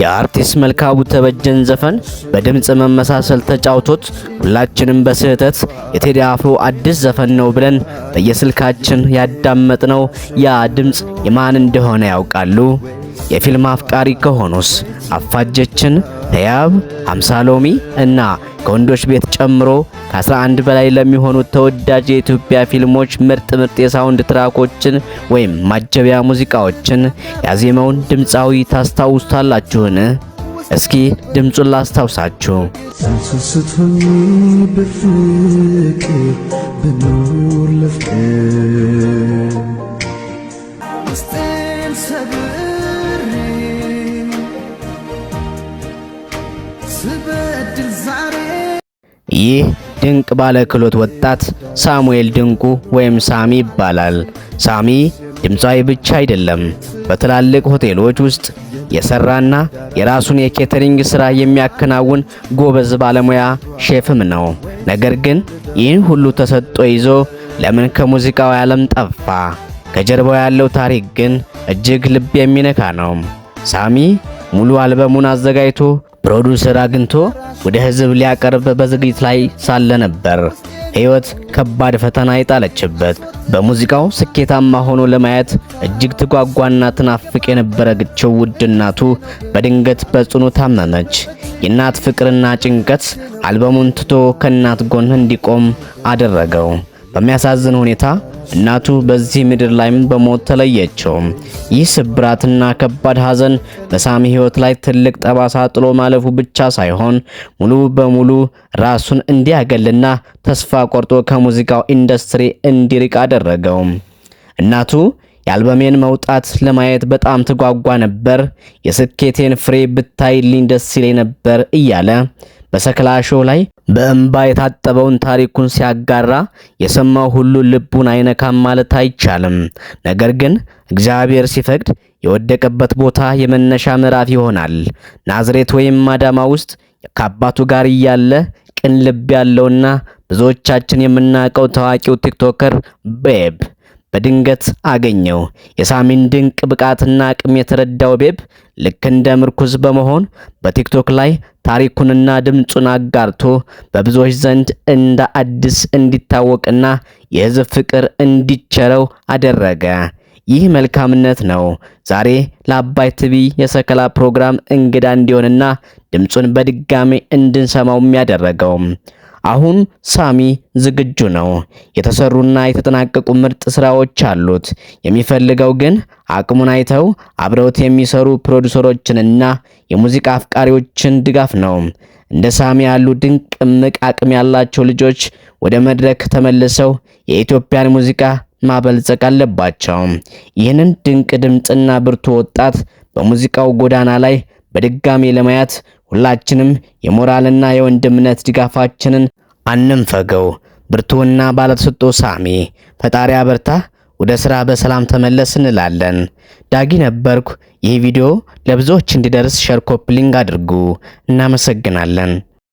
የአርቲስት መልካሙ ተበጀን ዘፈን በድምፅ መመሳሰል ተጫውቶት ሁላችንም በስህተት የቴዲ አፍሮ አዲስ ዘፈን ነው ብለን በየስልካችን ያዳመጥነው ያ ድምፅ የማን እንደሆነ ያውቃሉ? የፊልም አፍቃሪ ከሆኑስ አፋጀችን፣ ህያብ፣ ሃምሳ ሎሚ እና ከወንዶች ቤት ጨምሮ ከ11 በላይ ለሚሆኑ ተወዳጅ የኢትዮጵያ ፊልሞች ምርጥ ምርጥ የ soundtrack ኦችን ወይም ማጀቢያ ሙዚቃዎችን ያዜመውን ድምፃዊ ታስታውሱታላችሁን? እስኪ ድምፁን ላስታውሳችሁ። ስንስስቶኝ በፍቅር ብኖር ለፍቅር ውስጤን ሰብሬ ስበድል ዛሬ። ይህ ድንቅ ባለ ክህሎት ወጣት ሳሙኤል ድንቁ ወይም ሳሚ ይባላል። ሳሚ ድምፃዊ ብቻ አይደለም። በትላልቅ ሆቴሎች ውስጥ የሰራና የራሱን የ catering ስራ የሚያከናውን ጎበዝ ባለሙያ ሼፍም ነው። ነገር ግን ይህን ሁሉ ተሰጥኦ ይዞ ለምን ከሙዚቃው ዓለም ጠፋ? ከጀርባው ያለው ታሪክ ግን እጅግ ልብ የሚነካ ነው። ሳሚ ሙሉ አልበሙን አዘጋጅቶ፣ ፕሮዲውሰር አግኝቶ ወደ ህዝብ ሊያቀርብ በዝግጅት ላይ ሳለ ነበር ሕይወት ከባድ ፈተና የጣለችበት። በሙዚቃው ስኬታማ ሆኖ ለማየት እጅግ ትጓጓና ትናፍቅ የነበረችው ውድ እናቱ በድንገት በጽኑ ታመመች። የእናት ፍቅርና ጭንቀት አልበሙን ትቶ ከእናት ጎን እንዲቆም አደረገው። በሚያሳዝን ሁኔታ እናቱ በዚህ ምድር ላይም በሞት ተለየችው። ይህ ስብራትና ከባድ ሐዘን በሳሚ ሕይወት ላይ ትልቅ ጠባሳ ጥሎ ማለፉ ብቻ ሳይሆን ሙሉ በሙሉ ራሱን እንዲያገልና ተስፋ ቆርጦ ከሙዚቃው ኢንዱስትሪ እንዲርቅ አደረገው። እናቱ የአልበሜን መውጣት ለማየት በጣም ትጓጓ ነበር፣ የስኬቴን ፍሬ ብታይልኝ ደስ ይለኝ ነበር እያለ በሰክላ show ላይ በእንባ የታጠበውን ታሪኩን ሲያጋራ የሰማው ሁሉ ልቡን አይነካም ማለት አይቻልም። ነገር ግን እግዚአብሔር ሲፈቅድ የወደቀበት ቦታ የመነሻ ምዕራፍ ይሆናል። ናዝሬት ወይም አዳማ ውስጥ ከአባቱ ጋር እያለ ቅን ልብ ያለውና ብዙዎቻችን የምናውቀው ታዋቂው TikToker ቤብ በድንገት አገኘው። የሳሚን ድንቅ ብቃትና አቅም የተረዳው ቤብ ልክ እንደ ምርኩዝ በመሆን በቲክቶክ ላይ ታሪኩንና ድምፁን አጋርቶ በብዙዎች ዘንድ እንደ አዲስ እንዲታወቅና የሕዝብ ፍቅር እንዲቸረው አደረገ። ይህ መልካምነት ነው ዛሬ ለአባይ ቲቪ የሰከላ ፕሮግራም እንግዳ እንዲሆንና ድምፁን በድጋሚ እንድንሰማው የሚያደረገው። አሁን ሳሚ ዝግጁ ነው። የተሰሩና የተጠናቀቁ ምርጥ ስራዎች አሉት። የሚፈልገው ግን አቅሙን አይተው አብረውት የሚሰሩ ፕሮዲውሰሮችንና የሙዚቃ አፍቃሪዎችን ድጋፍ ነው። እንደ ሳሚ ያሉ ድንቅ እምቅ አቅም ያላቸው ልጆች ወደ መድረክ ተመልሰው የኢትዮጵያን ሙዚቃ ማበልጸግ አለባቸው። ይህንን ድንቅ ድምፅና ብርቱ ወጣት በሙዚቃው ጎዳና ላይ በድጋሚ ለማየት ሁላችንም የሞራልና የወንድምነት ድጋፋችንን አንንፈገው። ብርቱና ባለተሰጥኦ ሳሚ፣ ፈጣሪ አበርታ፣ ወደ ስራ በሰላም ተመለስ እንላለን። ዳጊ ነበርኩ። ይህ ቪዲዮ ለብዙዎች እንዲደርስ share፣ copy link አድርጉ። እናመሰግናለን።